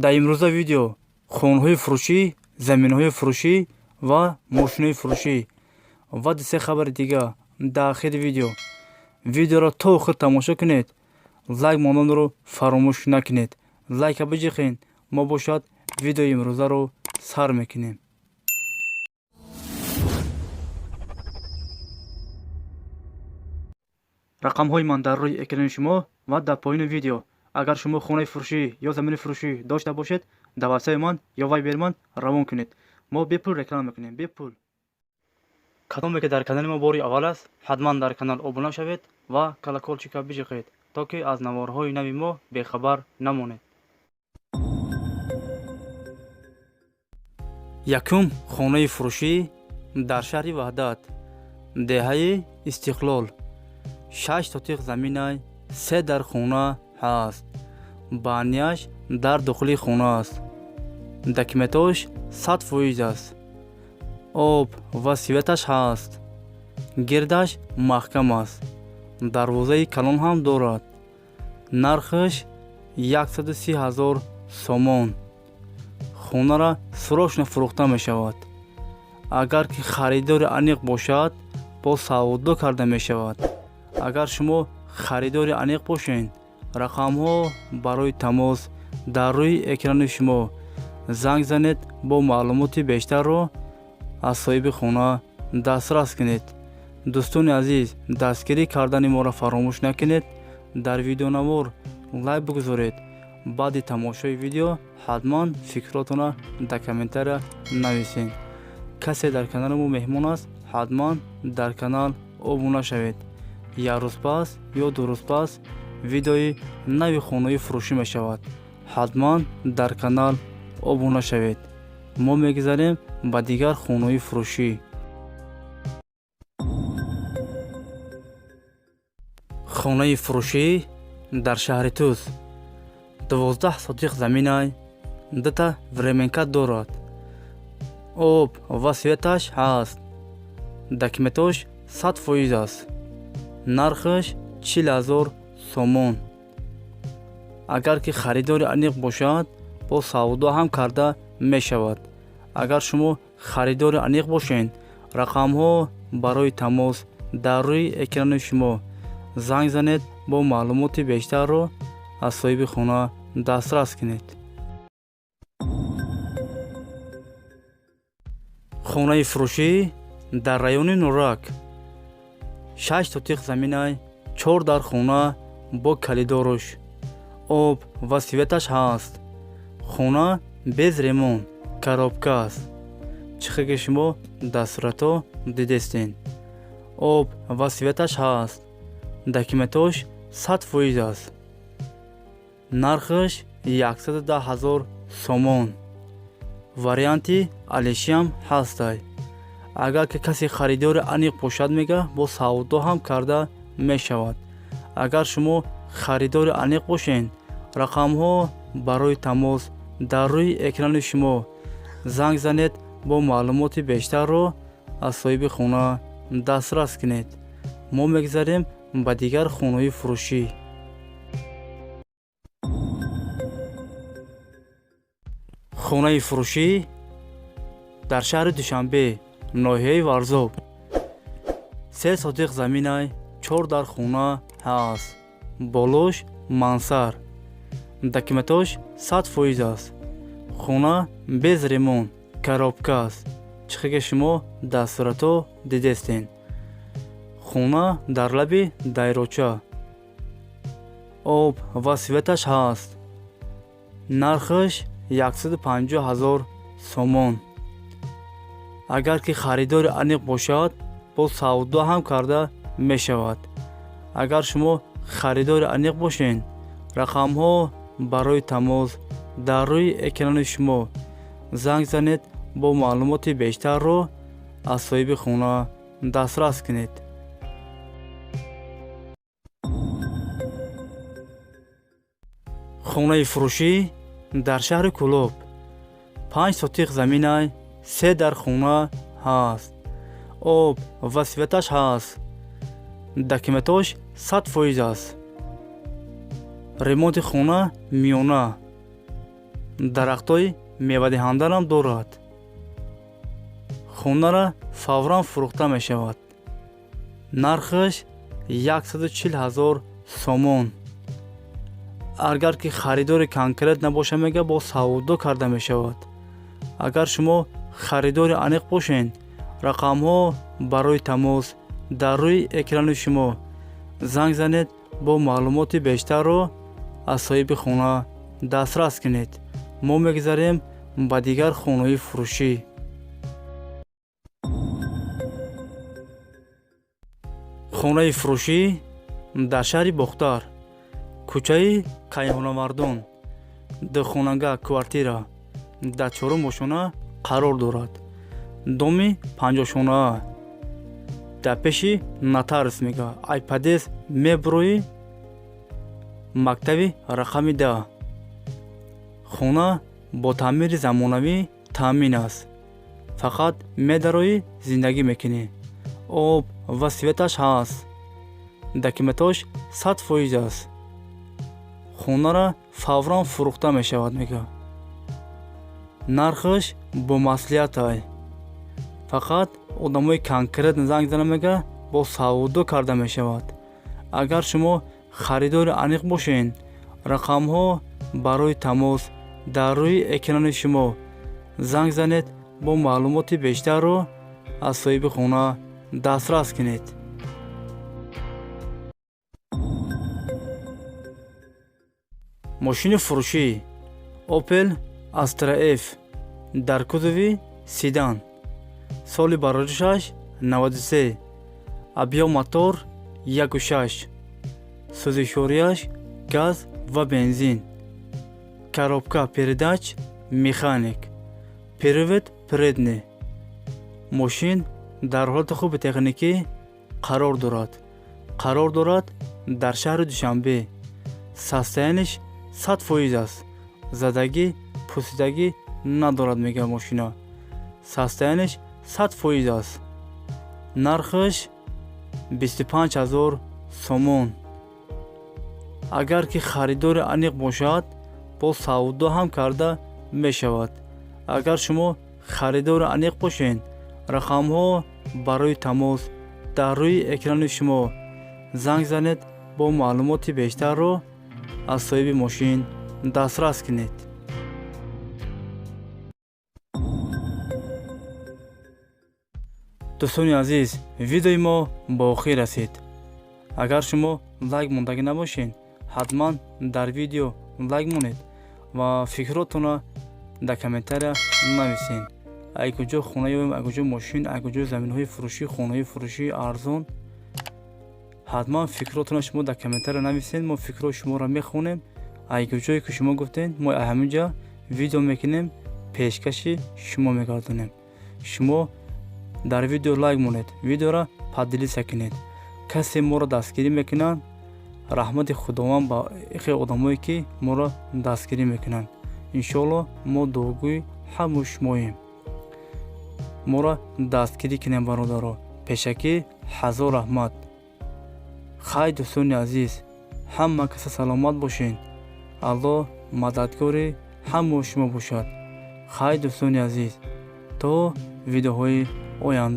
Дар имрӯза видео хонаҳои фурӯшӣ, заминҳои фурӯшӣ ва мошинои фурӯшӣ ва дусе хабари дига дар ахири видео. Видеоро то охир тамошо кунед, лайк монданро фаромӯш накунед, лайка биҷиқен. Мо бошад видеои имрӯзаро сар мекунем. Рақамҳои ман дар рӯи экрани шумо ва дар поёни видео. Агар шумо хонаи фурӯшӣ ё замини фурӯшӣ дошта бошед, дар ватсапи ман ё вайбери ман равон кунед. Мо бепул реклама мекунем, бепул. Кадоме ки дар канали мо бори аввал аст, ҳатман дар канал обуна шавед ва колоколчика биҷиқед, то ки аз наворҳои нави мо бехабар намонед. Якум хонаи фурӯшӣ дар шаҳри Ваҳдат, деҳаи Истиқлол, 6 сотиқ заминай, се дар хона ҳаст, баняш дар дохили хона аст, документош 100% аст, об ва светаш ҳаст, гирдаш маҳкам аст, дарвозаи калон ҳам дорад. Нархаш 130 000 сомон. Хонара срочно фурӯхта мешавад. Агар ки харидори аниқ бошад, бо савдо карда мешавад. Агар шумо харидори аниқ бошед, рақамҳо барои тамос дар рӯи экрани шумо, занг занед, бо маълумоти бештарро аз соҳиби хона дастрас кунед. Дӯстони азиз, дастгирӣ кардани моро фаромӯш накунед, дар видеонавор лайк бигузоред. Баъди тамошои видео ҳатман фикротонро дар комментария нависед. Касе дар канали мо меҳмон аст, ҳатман дар канал обуна шавед. Як рӯз пас ё 2 рӯз пас видеои нави хонаи фурӯшӣ мешавад, ҳатман дар канал обуна шавед. Мо мегузарем ба дигар хонаи фурӯшӣ. Хонаи фурӯшӣ дар шаҳри Тӯс, 12 сотиқ заминай, дута временка дорад, об ва светаш ҳаст, документош 100% аст, нархаш 40 000 сомон. Агар ки харидори аниқ бошад, бо савдо ҳам карда мешавад. Агар шумо харидори аниқ бошед, рақамҳо барои тамос дар рӯи экрани шумо, занг занед, бо маълумоти бештарро аз соҳиби хона дастрас кунед. Хонаи фурӯшӣ дар райони Нурак, 6 сотиқ заминай, чор дар хона бо калидоруш, об ва светаш ҳаст, хона без ремонт, коробка аст, чӣ хел ки шумо дар суратҳо дидестен. Об ва светаш ҳаст, документош 100% аст, нархаш 110 000 сомон. Варианти алишиам ҳастай. Агар ки касе харидори аниқ бошад, мега, бо савдо ҳам карда мешавад. Агар шумо харидори аниқ бошед, рақамҳо барои тамос дар рӯи экрани шумо, занг занед, бо маълумоти бештарро аз соҳиби хона дастрас кунед. Мо мегузарем ба дигар хонаҳои фурӯшӣ. Хонаи фурӯшӣ дар шаҳри Душанбе, ноҳияи Варзоб, 3 сотиқ заминай, чор дар хона ҳаст, болош мансард, документош 100% аст, хона без ремонт, коробка аст, чӣ хел ки шумо дар суратҳо дидестен. Хона дар лаби дарёча, об ва светаш ҳаст, нархаш 150 000 сомон. Агар ки харидори аниқ бошад, бо савдо ҳам карда мешавад. Агар шумо харидори аниқ бошед, рақамҳо барои тамос дар рӯи экрани шумо, занг занед, бо маълумоти бештарро аз соҳиби хона дастрас кунед. Хонаи фурӯшӣ дар шаҳри Кӯлоб, 5 сотиқ заминай, се дар хона ҳаст, об ва светаш ҳаст, документош 100% аст, ремонти хона миёна. Дарахтҳои мевадиҳандарам дорад. Хонара фавран фурӯхта мешавад. Нархаш 140 000 сомон. Агар ки харидори конкрет набоша, мега, бо савдо карда мешавад. Агар шумо харидори аниқ бошед, рақамҳо барои тамос дар рӯи экрани шумо, занг занед, бо маълумоти бештарро аз соҳиби хона дастрас кунед. Мо мегузарем ба дигар хонаҳои фурӯшӣ. Хонаи фурӯшӣ дар шаҳри Бохтар, кӯчаи Кайҳонавардон, духонага квартира дар чорум ошёна қарор дорад. Доми панҷошонаа дар пеши нотариус, мега, ай подъезд мебуроӣ, мактаби рақами 10. Хона бо таъмири замонавӣ таъмин аст. Фақат медароӣ, зиндагӣ мекунӣ. Об ва светаш ҳаст. Документош 100% аст. Хонара фавран фурӯхта мешавад, мега. Нархаш бо маслиҳатай. Фақат одамои конкрет занг зана, мега, бо савдо карда мешавад. Агар шумо харидори аниқ бошед, рақамҳо барои тамос дар рӯи экрани шумо, занг занед, бо маълумоти бештарро аз соҳиби хона дастрас кунед. Мошини фурӯшӣ Opel Astra F дар кузови седан, соли бароришаш 93, объём мотор 1,6, сӯзишворияш газ ва бензин, коробка передач механик, привод передний. Мошин дар ҳолати хуби техникӣ қарор дорад. Қарор дорад дар шаҳри Душанбе. Состояниеш 100% аст. Задагӣ, пусидагӣ надорад, мега, мошина. Состояниеш 100% аст. Нархаш 25 000 сомон. Агар ки харидори аниқ бошад, бо савдо ҳам карда мешавад. Агар шумо харидори аниқ бошед, рақамҳо барои тамос дар рӯи экрани шумо, занг занед, бо маълумоти бештарро аз соҳиби мошин дастрас кунед. Дӯстони азиз, видеои мо ба охир расид. Агар шумо лайк мондагӣ набошед, ҳатман дар видео лайк монед ва фикротонро дар комментария нависед. Ай куҷо хона ёбем, ай куҷо мошин, ай куҷо заминҳои фурӯшӣ, хонаҳои фурӯшии арзон? Ҳатман фикротонро шумо дар комментария нависед. Мо фикрҳои шуморо мехонем. Ай куҷое ки шумо гуфтед, мо ҳамин ҷа видео мекунем, пешкаши шумо мегардонем. Шумо дар видео лайк монед, видеоро поделиться кунед. Касе моро дастгирӣ мекунанд, раҳмати Худованд ба ихе одамое ки моро дастгирӣ мекунанд. Иншоалло, мо дуогӯи ҳамаи шумоем. Моро дастгирӣ кунем, бародаро. Пешакӣ ҳазор раҳмат. Хай, дӯстони азиз, ҳама каса саломат бошед. Аллоҳ мададгори ҳамаи шумо бошад. Хай, дӯстони азиз, то видеоҳои оянда.